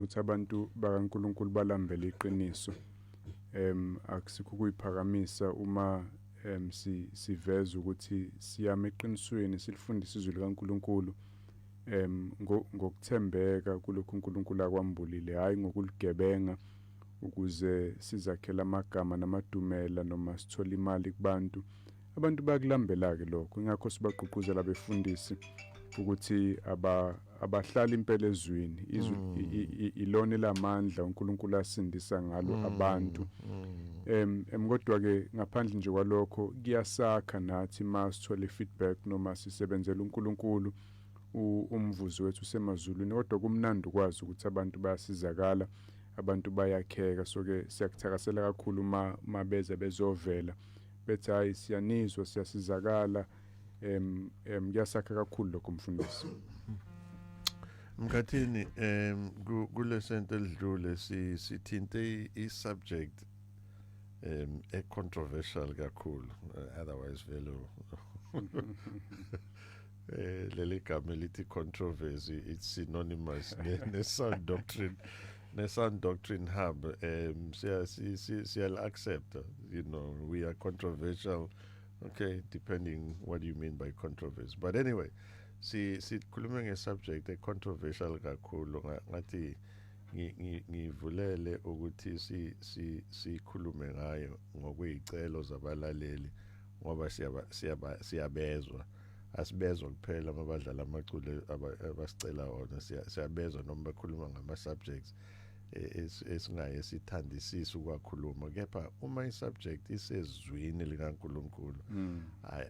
Ukuthi abantu bakaNkulunkulu balambele iqiniso. Akusikho ukuyiphakamisa uma siveza ukuthi siyama eqinisweni, silifundisa izwi likaNkulunkulu ngokuthembeka kulokhu uNkulunkulu akwambulile, hayi ngokuligebenga ukuze sizakhele amagama namadumela noma sithole imali kubantu. Abantu bayakulambela ke lokho, ingakho sibagqugquzela befundisi ukuthi abahlali impela ezwini. Izwi ilona lamandla uNkulunkulu asindisa ngalo abantu. Kodwa ke ngaphandle nje kwalokho, kuyasakha nathi masithole feedback noma sisebenzela uNkulunkulu, umvuzo wethu usemazulwini. Kodwa kumnandi ukwazi ukuthi abantu bayasizakala, abantu bayakheka. So ke siyakuthakasela kakhulu uma mabeza bezovela bethi, "Hayi, siyanizwa, siyasizakala." em em kuyasakha kakhulu lokho, mfundisi. Mkhathini, kule sento elidlule sithinte i subject e controversial kakhulu. Otherwise vele leli gama elithi controversy, it's synonymous ne sound doctrine, ne Sound Doctrine Hub. Siya siya accept we are controversial, okay, depending what you mean by controversy. But anyway, si sikhulume nge-subject e-controversial kakhulu. Ngathi ngivulele ukuthi si si sikhulume ngayo ngokwezicelo zabalaleli, ngoba siyaba siyabezwa. Asibezwa kuphela mabadlala amaculo abasicela wona, siyabezwa noma bakhuluma ngama subjects esingaye sithandisisa ukwakhuluma. Kepha uma i-subject isezwini likaNkulunkulu,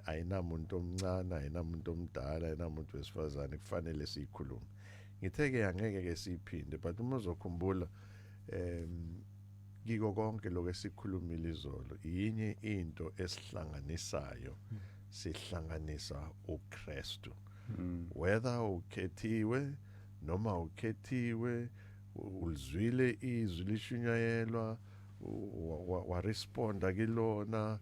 ayinamuntu omncane, ayinamuntu omdala, ayinamuntu wesifazane, kufanele siyikhulume. Ngithe ke angeke ke siyiphinde, but uma uzokhumbula kiko konke lokho esikhulumile izolo, yinye into esihlanganisayo, sihlanganisa uKristu. Whether ukhethiwe noma ukhethiwe, ulizwile izwi lishunyayelwa, wa responda kilona,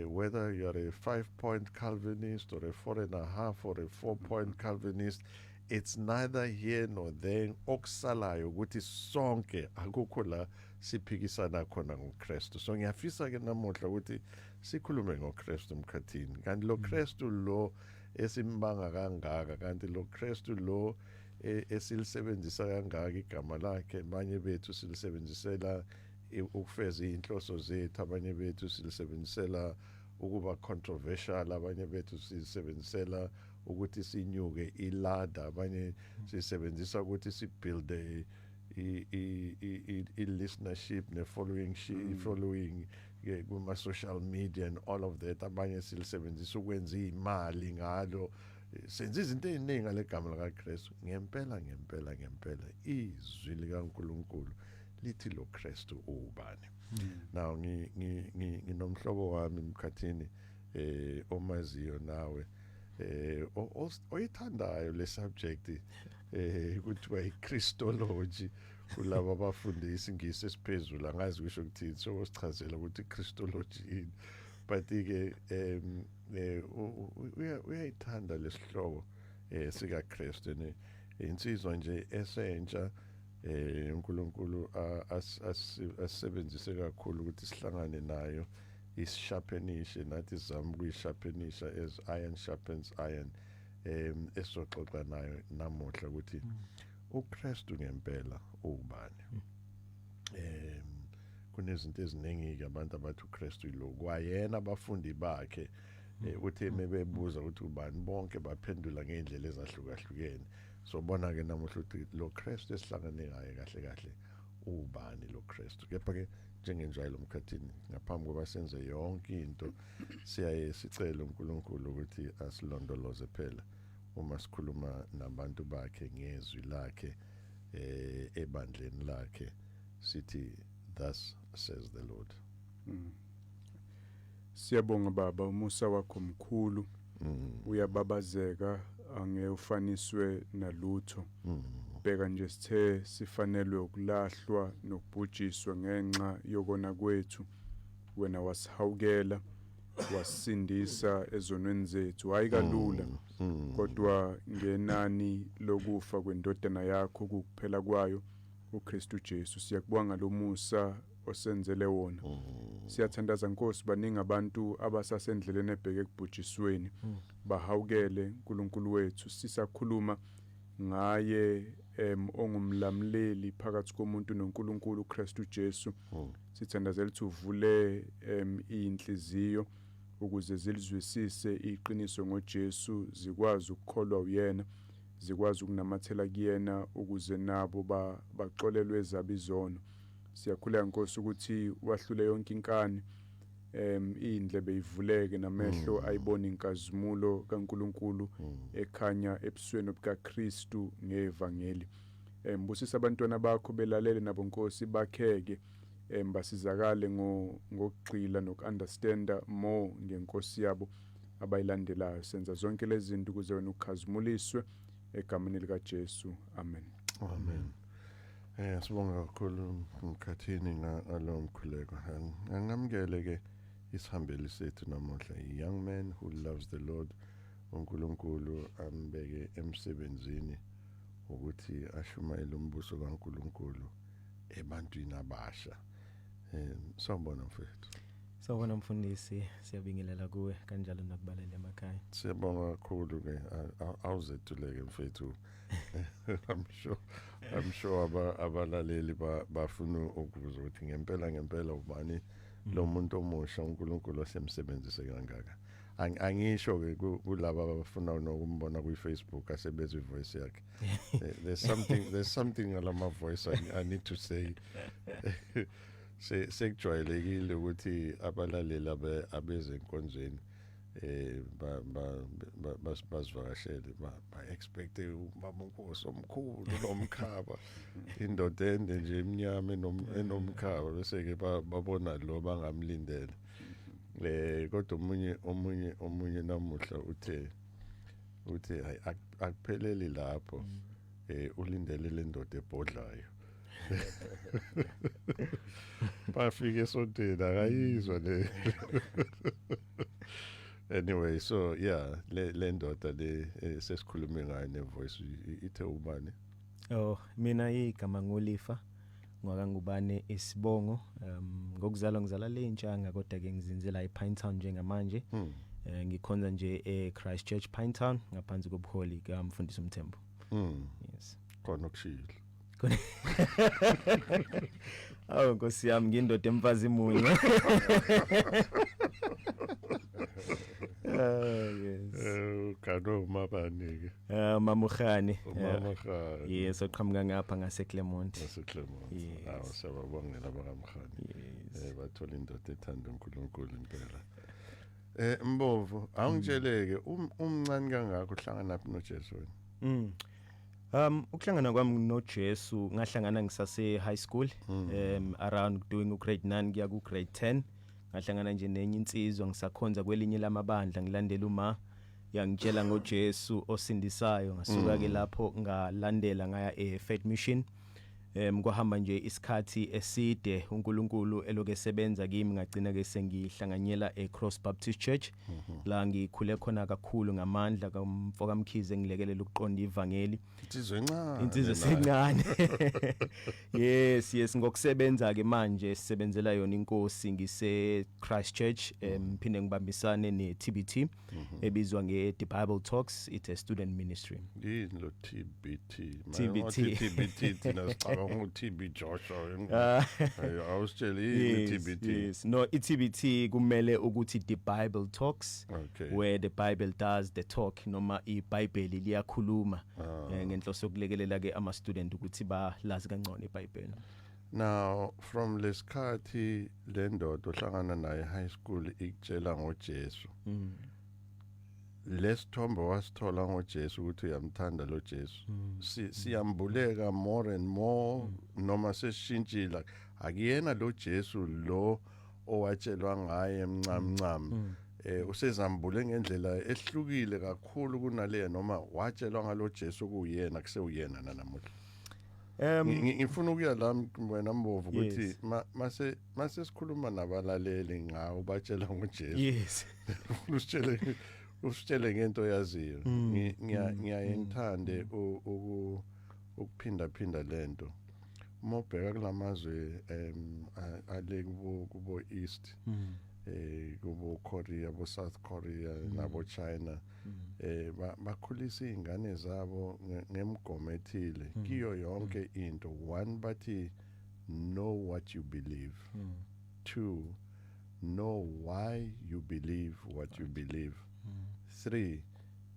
whether you are a 5 point Calvinist or a 4.5 or a 4 point Calvinist, it's neither here nor there. Okusalayo ukuthi sonke, akukho la siphikisana khona ngoKristu. So ngiyafisa ke namuhla ukuthi sikhulume ngoKristu, emkhathini. Kanti lo Kristu lo esimbanga kangaka, kanti lo Kristu lo esilisebenzisa kangaka igama lakhe, abanye bethu silisebenzisela ukufeza inhloso zethu, abanye bethu silisebenzisela ukuba controversial, abanye bethu sisebenzisela ukuthi sinyuke i-ladder, abanye sisebenzisa ukuthi sibuild i listenership ne following following kuma social media and all of that, abanye silisebenzisa ukwenza imali ngalo. Senza izinto eziningi ngale gama lika Kristu. Ngempela, ngempela, ngempela, izwi likaNkulunkulu lithi lo Kristu ubani? Now nginomhlobo wami, emkhathini, omaziyo nawe, oyithandayo le subject kuthiwa iChristology kulabo abafunda isiNgisi esiphezulu. Angazi kusho ukuthini, so sichazela ukuthi iChristology yini. But ke uyayithanda lesihloko sika Kristu, ne insizwa nje esentsha uNkulunkulu asebenzise kakhulu ukuthi sihlangane nayo, isisharpenishe, nathi sizama ukuyisharpenisha as iron sharpens iron. Esizoxoxa nayo namuhla ukuthi uKristu ngempela ubani. Kunezinto eziningi ke abantu abathi uKristu lo kwayena. Abafundi bakhe, uthe mebebuza ukuthi ubani, bonke baphendula ngeindlela ezahlukahlukene. So bona ke namuhla ukuthi lo Kristu esihlangane ngaye kahle kahle ubani lo Kristu. Kepha ke njengenjwayelo, umkhathini, ngaphambi kokuba senze yonke into, siyaye sicele uNkulunkulu ukuthi asilondoloze phela uma sikhuluma nabantu bakhe ngezwi lakhe ebandleni lakhe. Sithi, "Thus says the Lord." Siyabonga baba, umusa wakho mkhulu, uyababazeka, angeke ufaniswe nalutho. Bheka nje, sithe sifanelwe ukulahlwa nokubhujiswa ngenxa yokona kwethu, wena wasihawukela, wasindisa ezonweni zethu. Hayi kalula, kodwa ngenani lokufa kwendodana yakho kuphela kwayo. uKristu Jesu. Siyakubonga lomusa osenzele wona. Siyathandaza Nkosi, baningi abantu abasasendleleni ebheke ekubhujisweni. Bahawukele uNkulunkulu wethu. Sisakhuluma ngaye ongumlamleli phakathi komuntu noNkulunkulu uKristu Jesu. Sithandazela ukuthi uvule inhliziyo ukuze zilizwisise iqiniso ngoJesu, zikwazi ukukholwa uyena, zikwazi ukunamathela kuyena ukuze nabo baxolelwe ezabo izono. Siyakhuleka Nkosi ukuthi wahlule yonke inkani, indlebe ivuleke namehlo ayibone inkazimulo kaNkuluNkulu ekhanya ebusweni bukaKristu ngevangeli. Busisa abantwana bakho belalele nabo Nkosi, bakheke, basizakale ngokugxila nokunderstanda more ngenkosi yabo abayilandelayo. Senza zonke lezi zinto ukuze wena ukhazimuliswe egameni lika Jesu, amen. Amen. Sibonga kakhulu Mkhathini ngalo mkhuleko. Angamkele ke isihambeli sethu namuhla, a young man who loves the Lord. uNkulunkulu ambeke emsebenzini ukuthi ashumayele umbuso kaNkulunkulu ebantwini abasha. Sawubona mfethu. Sawubona mfundisi, siyabingelela kuwe kanjalo nakubalele emakhaya. Siyabonga kakhulu ke, awuzethuleke mfethu. I'm sure abalaleli bafuna ukuzwa ukuthi ngempela ngempela ubani lo muntu omusha uNkulunkulu osemsebenzise kangaka. Angisho ke kulaba abafuna nokumbona ku Facebook asebezwe ivoice yakhe. There's something ngalama voice I need to say. Se sekujwayelekile ukuthi abalaleli abezenkonzweni ba ba basivakashele ba expect ubaba uNkosi omkhulu nomkhaba, indoda ende nje emnyama enomkhaba, bese ke babona lo bangamlindele. Kodwa omunye namuhla uthe hayi, akupheleli lapho, ulindele le ndoda ebhodlayo. Bafike esontweni akayizwa le. Anyway, so yeah, le ndoda le sesikhulume ngayo ne voice ithe ubani? Oh, mina igama nguLifa ngwakaNgubane isibongo. Ngokuzalwa ngizala le Ntshanga, kodwa ke ngizinzela ePinetown njengamanje. Ngikhonza nje eChrist Church Pinetown ngaphansi kobuholi kaMfundisi uMthembu. Yes. Khona okushilo. Awu Nkosi yami, ngindoda emfazi munye. Ah, yes. Kano mabani ke? Mamukhani. Umama Khani. Yes, oqhamuka ngapha ngase Clermont. Ngase Clermont. Yes. Awu, siyababongela bakaMkhani. Yes. Bathola indoda ethanda uNkulunkulu impela. Mbovu, awungitsheleke umncane kangaka uhlangana naphi noJesu wena? Ukuhlangana kwami noJesu ngahlangana ngisase high school, around doing grade 9 kuya ku grade 10. Ngahlangana nje nenye insizwa ngisakhonza kwelinye lamabandla, ngilandela uma yangitshela ngoJesu osindisayo. Ngasuka ke lapho ngalandela ngaya e Faith Mission. Kwahamba nje isikhathi eside uNkulunkulu eloke sebenza kimi, ngagcina ke sengihlanganyela eCross Baptist Church la ngikhule khona kakhulu ngamandla kamfoka Mkhize, ngilekelela ukuqonda ivangeli. Insizwe encane. Insizwe nayo. sencane, yes, ngokusebenza ke manje sisebenzela yona inkosi ngise Christ Church, phinde ngibambisane ne TBT ebizwa nge The Bible Talks. It's a student ministry. Yini lo TBT? TBT. TBT thina sicabanga u TB Joshua. Ah. Awusitshele yini Yes, TBT? Yes. No, iTBT kumele ukuthi The Bible Talks, where the Bible does the talk, noma iBhayibheli liyakhuluma, ngenhloso yokulekelela ke ama student ukuthi balazi kangcono iBhayibheli. Now from lesikhathi le ndoda ohlangana naye high school ikutshela ngoJesu. Lesithombe wasithola ngoJesu ukuthi uyamthanda lo Jesu. Siyambuleka more and more noma sesishintshile, akuyena lo Jesu lo owatshelwa ngaye emncam ncam? Usezambule ngendlela ehlukile kakhulu kunaleya noma watshelwa ngalo Jesu kuyena kusewuyena nanamuhla? Ngifuna ukuya la wena Mbovu ukuthi mase sikhuluma nabalaleli ngawo batshela ngoJesu. Usitshele ngento oyaziyo. Ngiyaye ngithande ukuphinda phinda lento. Uma ubheka kulamazwe ale kubo East, kubo Korea, bo South Korea nabo China, bakhulisa izingane zabo ngemigomo ethile kiyo yonke into. One, bathi know what you believe. Two, know why you believe what you believe. Three,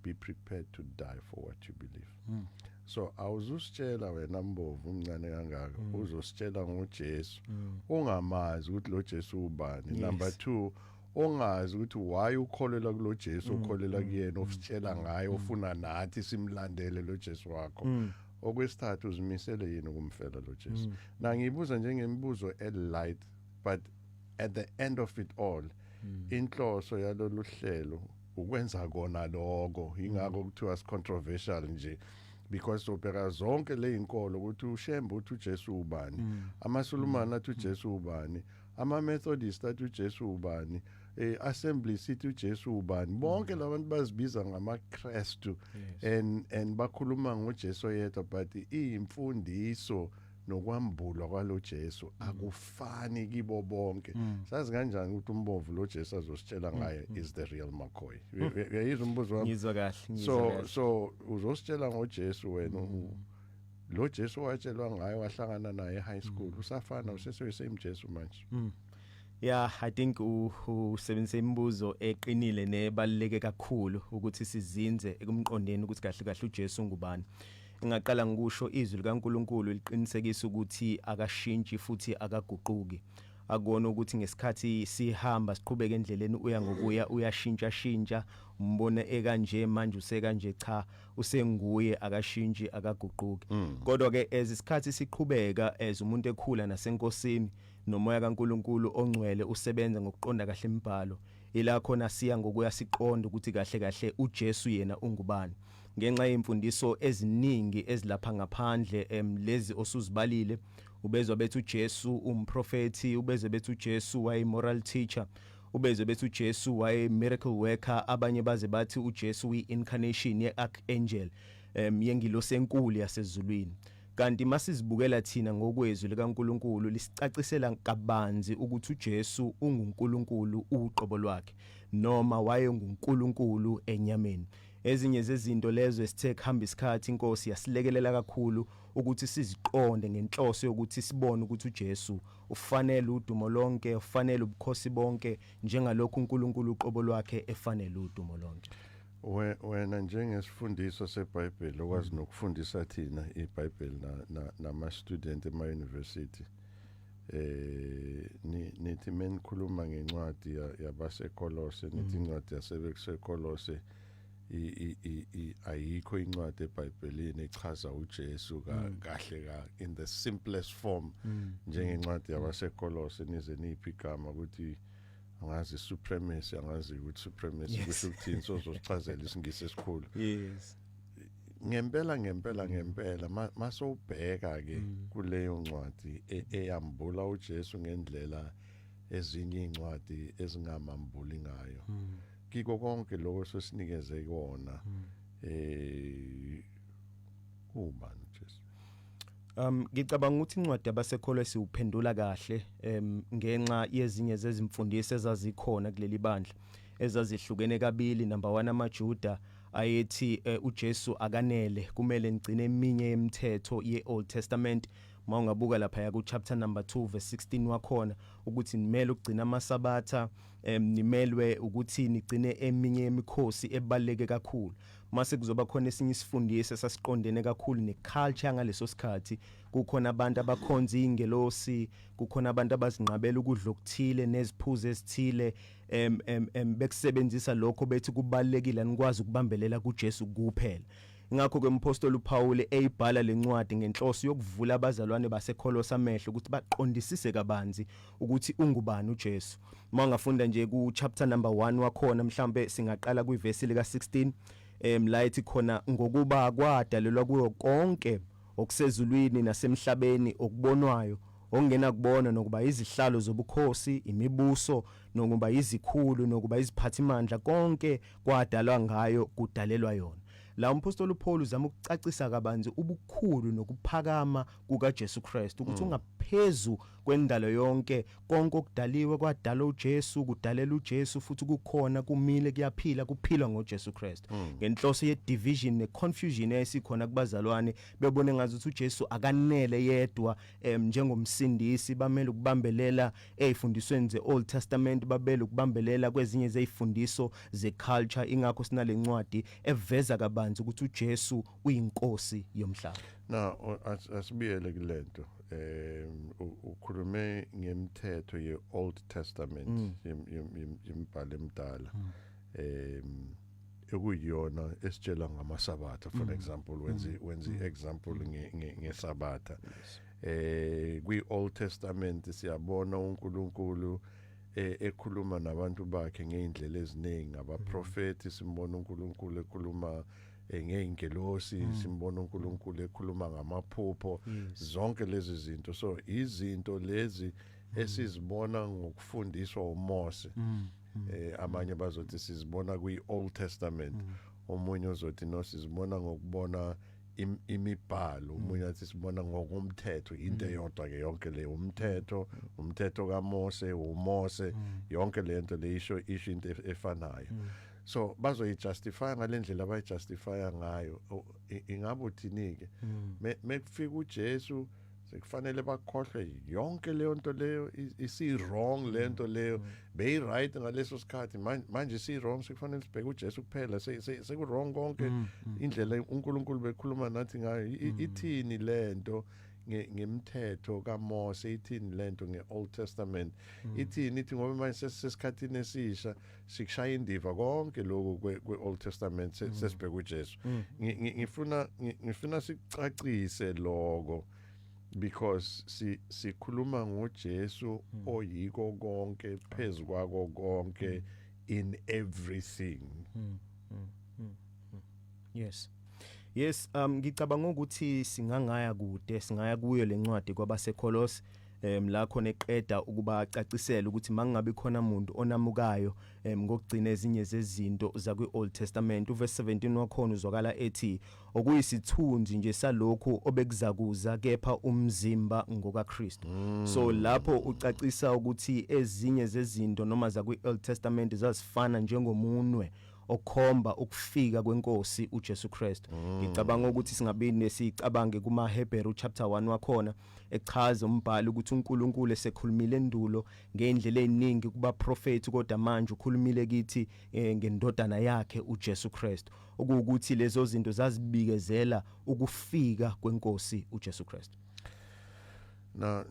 be prepared to die for what you believe. So awuzusitshela wena Mbovu umncane kangaka, uzositshela ngoJesu ungamazi ukuthi lo Jesu ubani. Number 2, ongazi ukuthi why ukholelwa kulo Jesu ukholelwa kuyena ofisitshela ngaye, ofuna nathi simlandele lo Jesu wakho. Okwesithathu, uzimisele yini ukumfela lo Jesu? Na ngibuza njengemibuzo e-light, but at the end of it all, inhloso yalolu hlelo ukwenza kona lokho. Ingakho kuthiwa controversial nje, because ubheka zonke le inkolo ukuthi uShembe uthi uJesu ubani, amaSulumane athi uJesu ubani, ama Methodist athi uJesu ubani, Assemblies ithi uJesu ubani. Bonke labantu bazibiza ngamaKristu and bakhuluma ngoJesu oyedwa, but imfundiso nokwambulwa kwalo Jesu akufani kibo bonke. Sazi kanjani ukuthi uMbovu lo Jesu azositshela ngaye is the real McCoy? Uyayizwa umbuzo wami? Ngizwa kahle, ngizwa So kahle. so uzositshela ngoJesu wena, lo Jesu watshelwa ngaye, wahlangana naye high school, usafana, usese same Jesu manje? Yeah, I think usebenzise imibuzo eqinile nebaluleke kakhulu ukuthi sizinze ekumqondeni ukuthi kahle kahle uJesu ngubani. Ngingaqala ngikusho, izwi likaNkuluNkulu liqinisekisa ukuthi akashintshi futhi akaguquki. Akubona ukuthi ngesikhathi sihamba siqhubeka endleleni uya ngokuya uyashintsha shintsha, umbone ekanje manje usekanje. Cha, usenguye, akashintshi, akaguquki. Kodwa ke as isikhathi siqhubeka, as umuntu ekhula nasenkosini, nomoya kaNkuluNkulu ongcwele usebenza ngokuqonda kahle imibhalo, ila khona siya ngokuya siqonda ukuthi kahle kahle uJesu yena ungubani, ngenxa yemfundiso eziningi ezilapha ngaphandle lezi osuzibalile. Ubezwa bethi uJesu umprofeti, ubezwe bethi uJesu waye moral teacher, ubezwe bethi uJesu waye miracle worker, abanye baze bathi uJesu uyi incarnation ye archangel, yengilosi enkulu yasezulwini. Kanti masizibukela thina ngokwezwi likaNkuluNkulu, lisicacisela kabanzi ukuthi uJesu unguNkulunkulu uqobo lwakhe, noma wayenguNkulunkulu enyameni. Ezinye zezinto lezo esithe kuhamba isikhathi inkosi yasilekelela kakhulu ukuthi siziqonde, ngenhloso yokuthi sibone ukuthi uJesu ufanele udumo lonke, ufanele ubukhosi bonke, njengalokhu uNkulunkulu uqobo lwakhe efanele udumo lonke. Wena njengesifundiso seBhayibheli, okwazi nokufundisa thina iBhayibheli nama student ema university, nithi menikhuluma ngencwadi yabaseKolose, nithi incwadi yaseKolose ayikho incwadi eBhayibhelini echaza uJesu kahle ka in the simplest form njengencwadi yabaseKolose. Nize niphi igama ukuthi, angazi, supremacy, angazi ukuthi supremacy kusho ukuthini, sozosichazela isingisi esikhulu. Ngempela, ngempela, ngempela, masowubheka ke kuleyo ncwadi eyambula uJesu ngendlela ezinye incwadi ezingamambuli ngayo, kiko konke lokho sesinikeze kona, ubani uJesu? Ngicabanga ukuthi incwadi yabaseKholose siuphendula kahle ngenxa yezinye zezimfundiso ezazikhona kuleli bandla ezazihlukene kabili. Number 1, amaJuda ayethi uJesu akanele, kumele nigcine eminye yemithetho yeOld Testament. Mawungabuka lapha ya ku chapter number 2 verse 16 wakhona ukuthi nimele ukugcina amasabatha, nimelwe ukuthi nigcine eminye yemikhosi ebaluleke kakhulu. Mase kuzoba khona esinye isifundiso esasiqondene kakhulu neculture ngaleso sikhathi. Kukhona abantu abakhonza ingelosi, kukhona abantu abazinqabela ukudla okuthile neziphuzo ezithile, em em em bekusebenzisa lokho bethi kubalulekile anikwazi ukubambelela kuJesu kuphela. Ingakho ke umpostoli uPaul eyibhala lencwadi ngenhloso yokuvula abazalwane baseKholosa amehlo ukuthi baqondisise kabanzi ukuthi ungubani uJesu. Uma ungafunda nje ku chapter number 1 wakhona, mhlambe singaqala kwivesi lika 16, la ethi khona, "Ngokuba kwadalelwa kuyo konke okusezulwini nasemhlabeni, okubonwayo, okungena kubona, nokuba izihlalo zobukhosi, imibuso, nokuba izikhulu, nokuba iziphathimandla, konke kwadalwa ngayo, kudalelwa yona." La umpostoli uPaul uzama ukucacisa kabanzi ubukhulu nokuphakama kukaJesu Kristu, ukuthi ungaphezu kwendalo yonke. Konke okudaliwe kwadala uJesu, kudalela uJesu, futhi kukhona, kumile, kuyaphila, kuphilwa ngoJesu Kristu, ngenhloso ye division ne confusion eyisikhona kubazalwane, bebone ngathi uJesu akanele yedwa njengomsindisi, bamele ukubambelela ezifundisweni ze Old Testament, babele ukubambelela kwezinye zezifundiso ze culture. Ingakho sinale ncwadi eveza kabanzi ukuthi uJesu uyinkosi yomhlaba. Na asibuyele kulento. Ukhulume ngemithetho ye Old Testament, yemibhalo emidala, ekuyiyona esitshela ngamasabatha, for example. Wenze example ngesabatha. Kwi Old Testament siyabona uNkulunkulu ekhuluma nabantu bakhe ngeindlela eziningi, abaprofeti. Simbona uNkulunkulu ekhuluma ngeingelosi, simbona uNkulunkulu ekhuluma ngamaphupho, zonke lezi zinto. So izinto lezi esizibona ngokufundiswa uMose, abanye bazothi sizibona kwi Old Testament, omunye uzothi no, sizibona ngokubona imibhalo, omunye athi sibona ngokomthetho. Into eyodwa ke yonke le, umthetho kaMose, uMose, yonke lento le isho into efanayo. So bazoyijustify ngalendlela abayijustify ngayo. Ingabe uthini ke mekufika uJesu? Sekufanele bakhohlwe yonke leyo nto leyo? Isi wrong lento leyo? Beyi right ngaleso sikhathi, manje si wrong, sekufanele sibheke uJesu kuphela, seku wrong konke indlela uNkulunkulu bekhuluma nathi ngayo? Ithini lento ngemthetho kaMose? Ithini lento ngeOld Testament? Ithini? Ithi ngoba manje sesikhathini esisha, sikushaya indiva konke lokhu kwe-Old Testament, sesibheka uJesu. Ngifuna sicacise lokho because sikhuluma ngoJesu oyiko konke, phezukwako konke, in everything. Yes, ngicabanga ukuthi singangaya kude, singaya kuyo lencwadi kwabaseKolose, la khona eqeda ukuba acacisele ukuthi mangabe khona umuntu onamukayo ngokugcina ezinye zezinto zakwi Old Testament. Uverse 17 wakhona uzwakala ethi okuyisithunzi nje salokhu obekuzakuza, kepha umzimba ngokaKristu. So lapho ucacisa ukuthi ezinye zezinto noma zakwi Old Testament zazifana njengomunwe okhomba ukufika kwenkosi uJesu Kristu. Ngicabanga ukuthi singabini sicabange kuma Hebrew chapter 1 wakhona, echaza umbhalo ukuthi uNkulunkulu esekhulumile endulo ngendlela eziningi kubaprofeti, kodwa manje ukhulumile kithi ngendodana yakhe uJesu Kristu, okuwukuthi lezo zinto zazibikezela ukufika kwenkosi uJesu Kristu. Na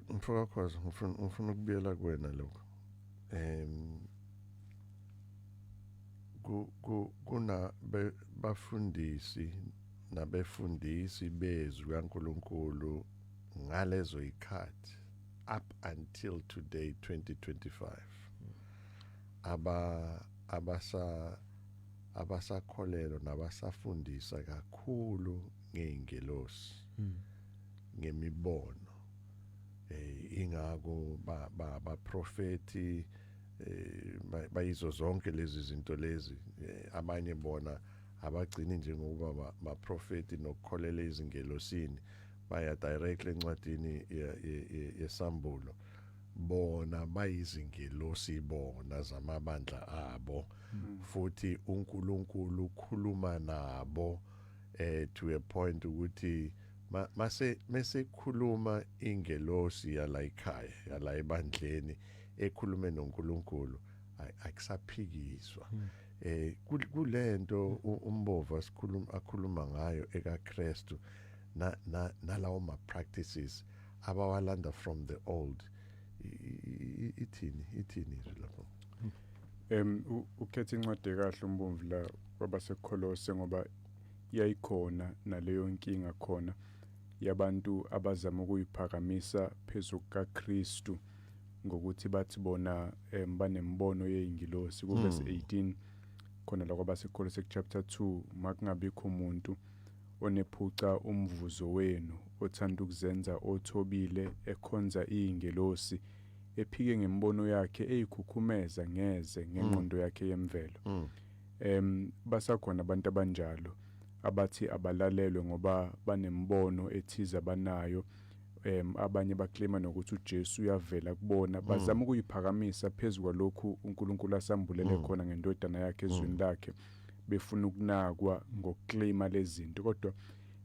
mfoka Khoza, ngifuna ukubuyela kuwena lokho. Ku ku kuna bafundisi nabefundisi bezwi kaNkuluNkulu ngalezo ikhathi up until today, 2025, aba abasa abasakholelwa nabasafundisa kakhulu ngeingelosi, ngemibono. Ingako ba baprofeti, bayizo zonke lezi zinto lezi. Abanye bona abagcini njengokuba baprofeti nokukholela izingelosini, baya directly encwadini yesambulo. Bona bayizingelosi bona zamabandla abo, futhi uNkulunkulu ukhuluma nabo to a point ukuthi mase mase khuluma ingelosi yala ekhaya, yala ebandleni, ekhulume noNkulunkulu, akusaphikiswa. Kulento umbova sikhuluma akhuluma ngayo ekaKristu na nalawo ma practices abawalanda from the old, ithini izwi lapho? Ukhetha incwadi kahle umbomvu la kwabaseKholose, ngoba yayikhona naleyo nkinga khona yabantu abazama ukuyiphakamisa phezu kukaKristu ngokuthi bathi bona banembono yeingilosi. Kuverse 18 khona la kwabaseKholose chapter 2, makungabikho umuntu onephuca umvuzo wenu, othanda ukuzenza othobile, ekhonza izingelosi, ephike ngembono yakhe, eyikhukhumeza ngeze ngengqondo yakhe yemvelo. Basakhona abantu abanjalo abathi abalalelwe ngoba banembono ethize abanayo. Abanye baclaima nokuthi uJesu uyavela kubona, bazama ukuyiphakamisa phezulu kwalokhu uNkulunkulu asambulele khona ngendodana yakhe ezwini lakhe, befuna ukunakwa ngokuclaima lezi zinto. Kodwa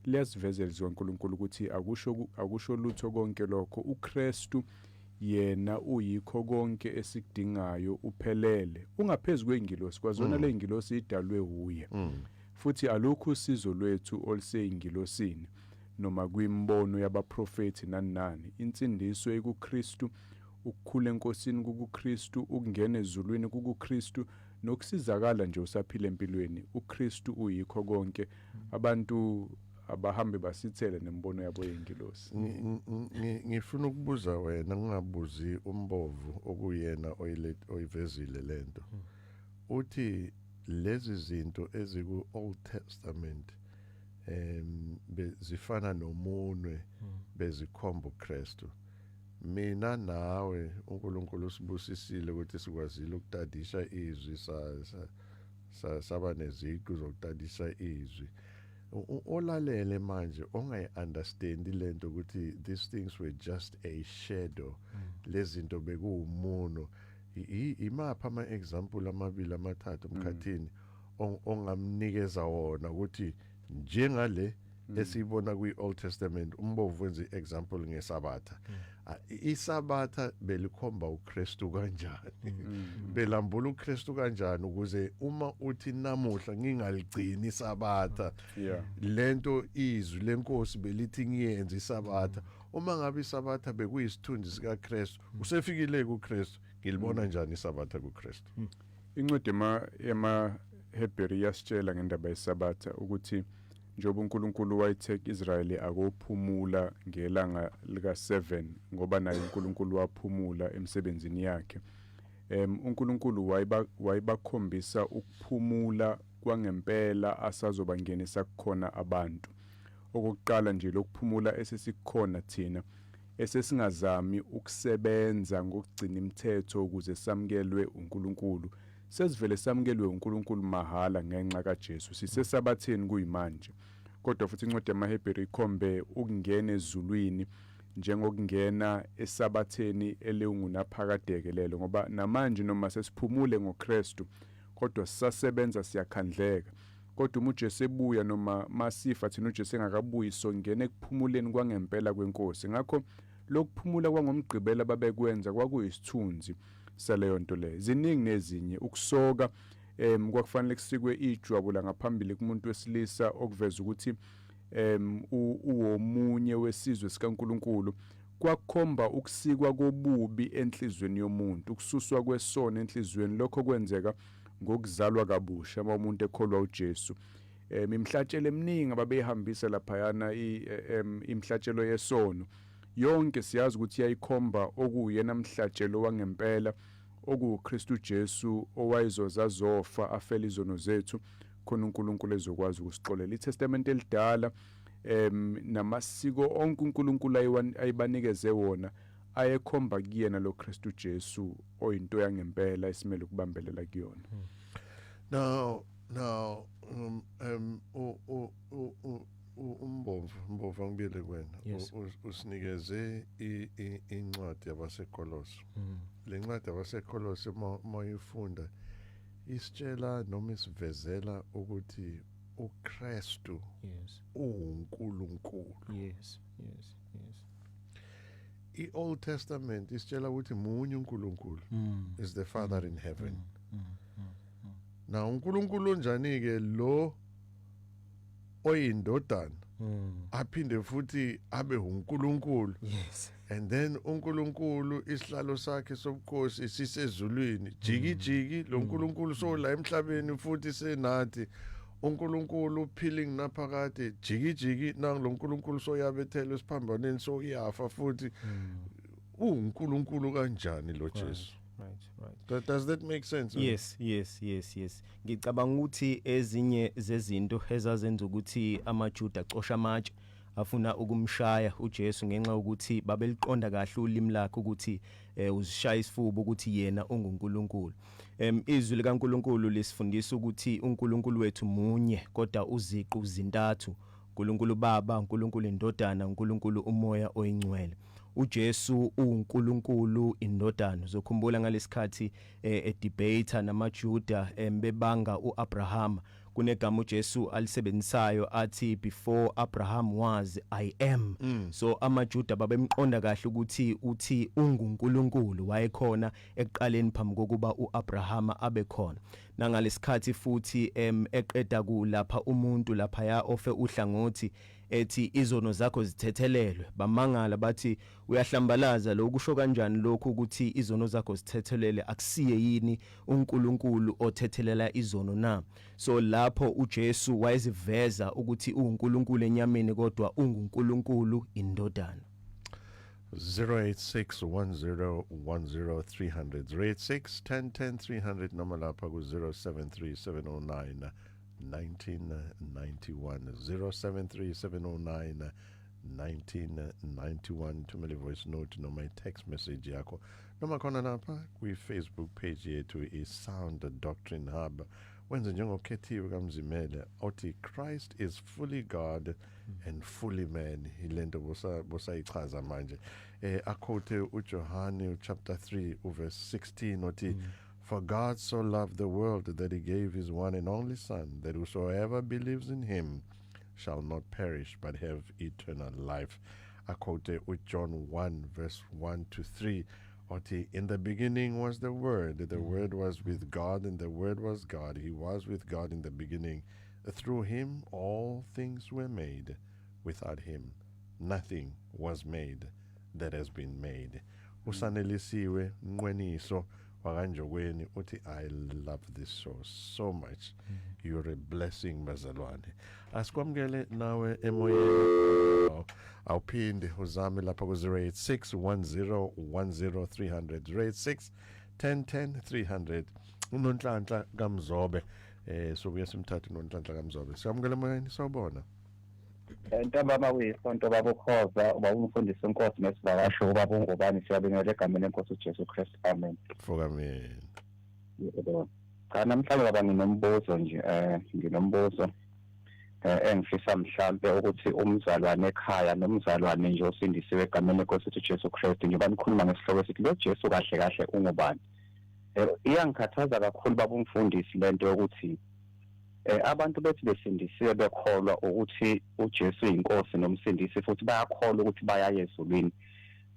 liyasivezela izwi kaNkulunkulu ukuthi akusho lutho konke lokho. uKristu yena uyikho konke esikudingayo, uphelele, ungaphezulu kweingilosi, kwazona le ingilosi idalwe uye. Futhi alukho usizo lwethu oluseyingilosini noma kwimbono yabaprofethi nani nani. Insindiso ekuKristu, ukukhula enkosini kukuKristu, ukungena ezulwini kukuKristu, nokusizakala nje usaphila empilweni, uKristu uyikho konke. Abantu abahambe basithele nembono yabo yengilosi. Ngifuna ukubuza wena, ngingabuzi umbovu okuyena oyivezile lento. Uthi lezi zinto eziku Old Testament zifana nomunwe, bezikhomba uKristu. Mina nawe uNkulunkulu usibusisile ukuthi sikwazile ukutadisha izwi, saba neziqu zokutadisha izwi. Olalele manje ongayi-understandi lento ukuthi these things were just a shadow, lezi zinto bekuwumuno, imaphi ama-example amabili amathathu emkhathini ongamnikeza wona ukuthi njengale esiyibona kwi-Old Testament? Umbovu wenza i-example ngesabatha. Isabatha belikhomba uKristu kanjani? Belambula uKristu kanjani ukuze uma uthi namuhla ngingaligcini isabatha, lento izwi lenkosi belithi ngiyenze isabatha, uma ngabe isabatha bekuyisithunzi sikaKristu, usefikile kuKristu, ngilibona njani isabatha kuKristu? Incwadi ema Hebrew iyasitshela ngendaba yesabatha ukuthi njengoba uNkulunkulu wayethe Israyeli akophumula ngelanga lika 7 ngoba naye uNkulunkulu waphumula emsebenzini yakhe, uNkulunkulu wayebakhombisa ukuphumula kwangempela asazobangenisa kukhona abantu. Okokuqala nje, lokuphumula esesikhona thina, esesingazami ukusebenza ngokugcina imithetho ukuze samukelwe uNkulunkulu, sesivele samukelwe uNkulunkulu mahala ngenxa kaJesu, sisesabatheni kuyimanje. Kodwa futhi incwadi yamaHebheru ikhombe ukungena ezulwini njengokungena esabatheni elingunaphakadeke lelo, ngoba namanje noma sesiphumule ngoKristu kodwa sisasebenza, siyakhandleka. Kodwa uma uJesu ebuya noma masifa thina uJesu engakabuyi, songena ekuphumuleni kwangempela kwenkosi. Ngakho lokuphumula kwangomgqibelo ababekwenza kwakuyisithunzi saleyo nto leyo. Ziningi nezinye. Ukusoka, kwakufanele kusikwe ijwabu la ngaphambili kumuntu wesilisa, okuveza ukuthi uwomunye wesizwe sikaNkuluNkulu. Kwakukhomba ukusikwa kobubi enhlizweni yomuntu, ukususwa kwesono enhlizweni. Lokho kwenzeka ngokuzalwa kabusha uma umuntu ekholwa uJesu. Imhlatshelo eminingi ababeyihambisa laphayana, imhlatshelo yesono yonke, siyazi ukuthi yayikhomba okuyena mhlatshelo wangempela, okuwuKristu Jesu, owayezoza azofa afele izono zethu khona uNkulunkulu ezokwazi ukusixolela. ITestament elidala namasiko onke uNkulunkulu ayibanikeze wona ayekhomba kuyena lo Kristu Jesu, oyinto yangempela esimele ukubambelela kuyona. Now umbomvu, angibuyele kuwena. Usinikeze incwadi yabaseKolose. Le ncwadi yabaseKolose, uma uyifunda, isitshela noma isivezela ukuthi uKristu uNkulunkulu. I-Old Testament isitshela ukuthi munye uNkulunkulu, is the Father in heaven. Na uNkulunkulu onjani ke lo oyindodana aphinde futhi abe uNkulunkulu? And then uNkulunkulu isihlalo sakhe sobukhosi sisezulwini, jiki jiki lo nkulunkulu sola emhlabeni futhi senathi. uNkulunkulu uphiling naphakade, jiki jiki nang lo nkulunkulu soyabethelwa esiphambanweni, soyafa futhi. uNkulunkulu kanjani lo Jesu? Right. Does that make sense? Yes. Ngicabanga ukuthi ezinye zezinto ezazenza ukuthi amaJuda acosha amatshe Afuna ukumshaya uJesu ngenxa yokuthi babeliqonda kahle ulimi lakhe ukuthi uzishaya isifuba ukuthi yena unguNkulunkulu. Izwi likaNkulunkulu lisifundisa ukuthi uNkulunkulu wethu munye kodwa uziqu zintathu. uNkulunkulu Baba, uNkulunkulu iNdodana, uNkulunkulu uMoya oyiNgcwele. uJesu uNkulunkulu iNdodana. Uzokhumbula ngalesikhathi edebate namaJuda bebanga uAbraham, kunegama uJesu alisebenzisayo athi, "Before Abraham was, I am." So amaJuda babemqonda kahle ukuthi uthi unguNkulunkulu, wayekhona ekuqaleni phambi kokuba uAbraham abe khona. Nangalesikhathi futhi eqeda kulapha umuntu lapha ya ofe uhlangothi, ethi izono zakho zithethelelwe, bamangala bathi uyahlambalaza lo, kusho kanjani lokhu ukuthi izono zakho zithethelele? Akusiye yini uNkulunkulu othethelela izono na? So lapho uJesu wayeziveza ukuthi uNkulunkulu enyameni kodwa unguNkulunkulu iNdodana. 086 10 10 300, 086 10 10 300, noma lapha ku 073 709 1991, 073 709 1991. Thumela voice note noma i-text message yakho, noma khona lapha kwi-Facebook page yethu, i-Sound Doctrine Hub. Wenze njengokhethiwe kaMzimele othi Christ is fully God and fully man. Ilento bosayichaza manje, aquote uJohane chapter 3 uverse 16 othi, "For God so loved the world that he gave his one and only son, that whosoever believes in him shall not perish but have eternal life." Aquote uJohn 1 verse 1 to 3 othi, "In the beginning was the Word, the Word was with God, and the Word was God. He was with God in the beginning. Through him all things were made. Without him nothing was made that has been made." Usanelisiwe Nqweniso wakanjokweni uthi, "I love this show so much. You're a blessing, bazalwane." Asikwamukele nawe emoyeni. Awuphinde uzame lapha ku 086 10 10 300, 086 10 10 300. Unonhlanhla kaMzobe, sobuye simthathe unonhlanhla kaMzobe. Siyamukela emoyeni, sawubona. Ntambama kuyisonto, baba uKhoza, ubaba umfundisi wenkosi nesivakasho ubaba uNgubani, siyabingelela egameni lenkosi uJesu Kristu, amen. Fokameni. Yebo. Cha, namhlanje baba nginombuzo nje, nginombuzo engifisa mhlambe ukuthi umzalwane ekhaya nomzalwane nje osindisiwe egameni lenkosi uJesu Kristu, njengoba nikhuluma ngesihloko esithi lo Jesu kahle kahle ungubani. Iyangikhathaza kakhulu baba umfundisi lento yokuthi abantu bethi besindisiwe, bekholwa ukuthi uJesu uyinkosi nomsindisi, futhi bayakholwa ukuthi bayaya ezulwini,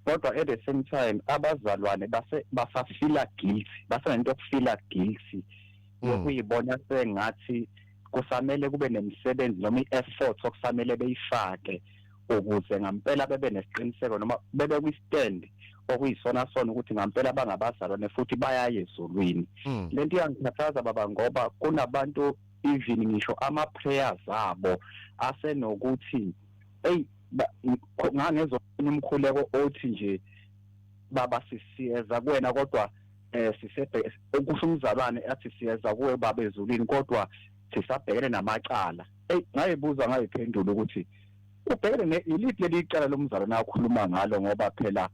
kodwa at the same time abazalwane base basafeela guilty, basenento yokufeela guilty yokuyibona sengathi kusamele kube nemisebenzi noma i-effort okusamele beyifake ukuze ngampela bebe nesiqiniseko noma bebe kwi-stand okuyisona sona ukuthi ngampela bangabazalwane futhi bayaya ezulwini. Lento iyangikhathaza baba, ngoba kunabantu even ngisho ama-prayers abo asenokuthi eyi, ngangezwa umkhuleko othi nje, "Baba, sisiyeza kuwena," kodwa sisebhe okusho umzalwane athi, "Siyeza kuwe baba ezulwini, kodwa sisabhekene namacala." Ey, ngayibuza ngayiphendula ukuthi ubhekene iliphi leli icala lomzalwane akhuluma ngalo, ngoba phela